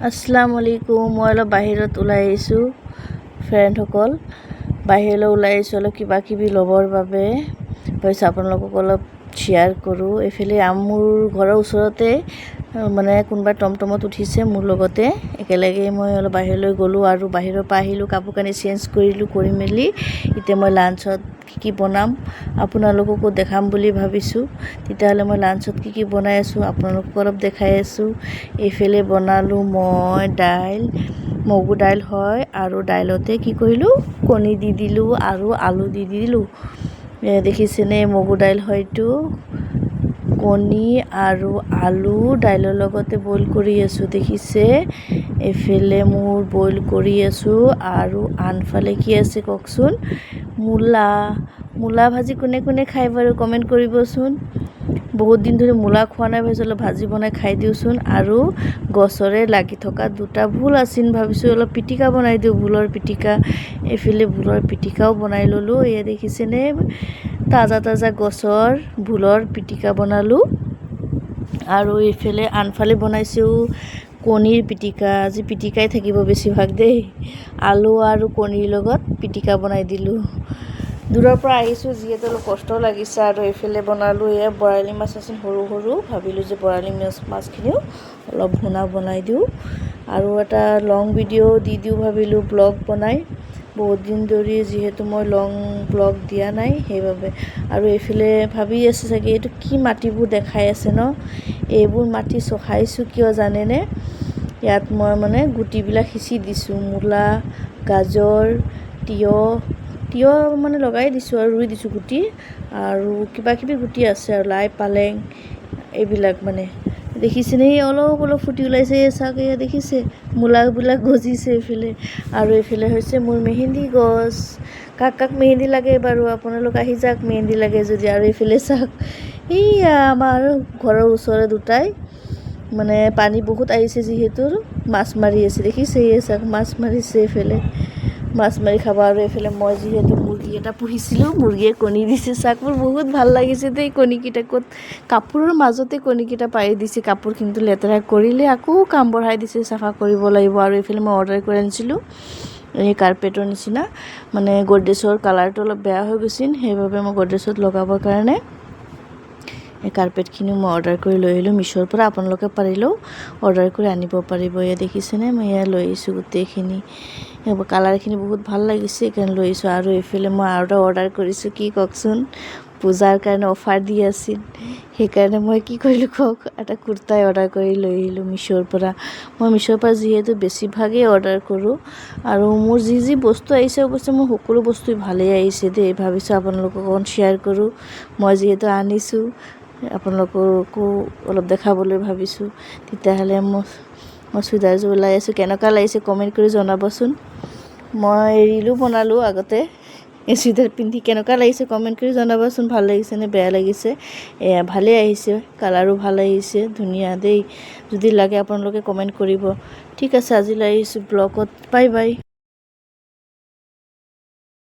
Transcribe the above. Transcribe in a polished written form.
আসসালামু আলাইকুম। মই অলপ বাহিৰত ওলাই আহিছোঁ ফ্ৰেণ্ডসকল। বাহিৰলৈ ওলাই আহিছোঁ অলপ কিবা কিবি ল'বৰ বাবে। ভাবিছোঁ আপোনালোকক অলপ শ্বেয়াৰ কৰোঁ। এইফালে মোৰ ঘৰৰ ওচৰতে মানে কোনোবা টমটমত উঠিছে মোৰ লগতে। একেলগে মই অলপ বাহিৰলৈ গ'লোঁ আৰু বাহিৰৰ পৰা আহিলোঁ, কাপোৰ কানি চেঞ্জ কৰিলোঁ, কৰি মেলি এতিয়া মই লাঞ্চত কি কি বনাম আপোনালোককো দেখাম বুলি ভাবিছোঁ। তেতিয়াহ'লে মই লাঞ্চত কি কি বনাই আছোঁ আপোনালোককো অলপ দেখাই আছোঁ। এইফালে বনালোঁ মই দাইল, মগু দাইল হয়। আৰু দাইলতে কি কৰিলোঁ, কণী দি দিলোঁ আৰু আলু দি দিলোঁ। দেখিছেনে, মগু দাইল হয়তো। কণী আৰু আলু দাইলৰ লগতে বইল কৰি আছোঁ, দেখিছে। এইফালে মোৰ বইল কৰি আছোঁ আৰু আনফালে কি আছে কওকচোন? মূলা। মূলা ভাজি কোনে কোনে খায় বাৰু কমেণ্ট কৰিবচোন। বহুত দিন ধৰি মূলা খোৱা নাই, ভাবিছোঁ অলপ ভাজি বনাই খাই দিওঁচোন। আৰু গছৰে লাগি থকা দুটা ভোল আছিল, ভাবিছোঁ অলপ পিটিকা বনাই দিওঁ, ভোলৰ পিটিকা। এইফালে ভোলৰ পিটিকাও বনাই ল'লোঁ। এয়া দেখিছেনে, তাজা তাজা গছৰ ভোলৰ পিটিকা বনালোঁ। আৰু এইফালে আনফালে বনাইছোঁ কণীৰ পিটিকা। আজি পিটিকাই থাকিব বেছিভাগ দেই। আলু আৰু কণীৰ লগত পিটিকা বনাই দিলোঁ। দূৰৰ পৰা আহিছোঁ যিহেতু অলপ কষ্ট লাগিছে। আৰু এইফালে বনালোঁ, এয়া বৰালি মাছ আছিল সৰু সৰু। ভাবিলোঁ যে বৰালি মাছখিনিও অলপ ভুনা বনাই দিওঁ আৰু এটা লং ভিডিঅ' দি দিওঁ ভাবিলোঁ ব্লগ বনাই। বহুত দিন ধৰি যিহেতু মই লং ব্লগ দিয়া নাই, সেইবাবে। আৰু এইফালে ভাবি আছে চাগে, এইটো কি মাটিবোৰ দেখাই আছে ন? এইবোৰ মাটি চহাইছোঁ কিয় জানেনে? ইয়াত মই মানে গুটিবিলাক সিঁচি দিছোঁ। মূলা, গাজৰ, তিয়ঁহ, তিয়ঁহ মানে লগাই দিছোঁ আৰু ৰুই দিছোঁ গুটি। আৰু কিবা কিবি গুটি আছে আৰু লাই, পালেং এইবিলাক মানে। দেখিছেনে, অলপ অলপ ফুটি ওলাইছে? চাওক, এয়া দেখিছে, মূলাবিলাক গজিছে এইফালে। আৰু এইফালে হৈছে মোৰ মেহেন্দি গছ। কাক কাক মেহেন্দি লাগে বাৰু আপোনালোক আহি যাওক, মেহেন্দি লাগে যদি। আৰু এইফালে চাওক, এইয়া আমাৰ ঘৰৰ ওচৰে দুটাই মানে পানী বহুত আহিছে যিহেতু মাছ মাৰি আছে, দেখিছে। এই চাওক, মাছ মাৰিছে এইফালে, মাছ মাৰি খাব। আৰু এইফালে মই যিহেতু মুৰ্গী এটা পুহিছিলোঁ, মুৰ্গীয়ে কণী দিছে। চাওক, মোৰ বহুত ভাল লাগিছে দেই। কণীকেইটা ক'ত কাপোৰৰ মাজতে কণীকেইটা পাৰি দিছে। কাপোৰ কিন্তু লেতেৰা কৰিলে, আকৌ কাম বঢ়াই দিছে, চাফা কৰিব লাগিব। আৰু এইফালে মই অৰ্ডাৰ কৰি আনিছিলোঁ এই কাৰ্পেটৰ নিচিনা, মানে গডৰেজৰ কালাৰটো অলপ বেয়া হৈ গৈছিল, সেইবাবে মই গডৰেজত লগাবৰ কাৰণে এই কাৰ্পেটখিনিও মই অৰ্ডাৰ কৰি লৈ আহিলোঁ মিছ'ৰ পৰা। আপোনালোকে পাৰিলেও অৰ্ডাৰ কৰি আনিব পাৰিব। এয়া দেখিছেনে, মই এয়া লৈ আহিছোঁ গোটেইখিনি। কালাৰখিনি বহুত ভাল লাগিছে, সেইকাৰণে লৈ আহিছোঁ। আৰু এইফালে মই আৰু এটা অৰ্ডাৰ কৰিছোঁ, কি কওকচোন? পূজাৰ কাৰণে অফাৰ দি আছিল, সেইকাৰণে মই কি কৰিলোঁ কওক? এটা কুৰ্তাই অৰ্ডাৰ কৰি লৈ আহিলোঁ মিছ'ৰ পৰা। মই মিছ'ৰ পৰা যিহেতু বেছিভাগেই অৰ্ডাৰ কৰোঁ আৰু মোৰ যি যি বস্তু আহিছে, অৱশ্যে মোৰ সকলো বস্তুৱেই ভালেই আহিছে দেই। ভাবিছোঁ আপোনালোকক অকণ শ্বেয়াৰ কৰোঁ। মই যিহেতু আনিছোঁ, আপোনালোককো অলপ দেখাবলৈ ভাবিছোঁ। তেতিয়াহ'লে মই চুইদাৰযোৰ ওলাই আছোঁ, কেনেকুৱা লাগিছে কমেণ্ট কৰি জনাবচোন। মই ৰিলো বনালোঁ আগতে এই চুইদাৰ পিন্ধি। কেনেকুৱা লাগিছে কমেণ্ট কৰি জনাবচোন, ভাল লাগিছে নে বেয়া লাগিছে? এয়া ভালেই আহিছে, কালাৰো ভাল আহিছে, ধুনীয়া দেই। যদি লাগে আপোনালোকে কমেণ্ট কৰিব। ঠিক আছে, আজিলৈ আহিছোঁ ব্লগত। Bye bye.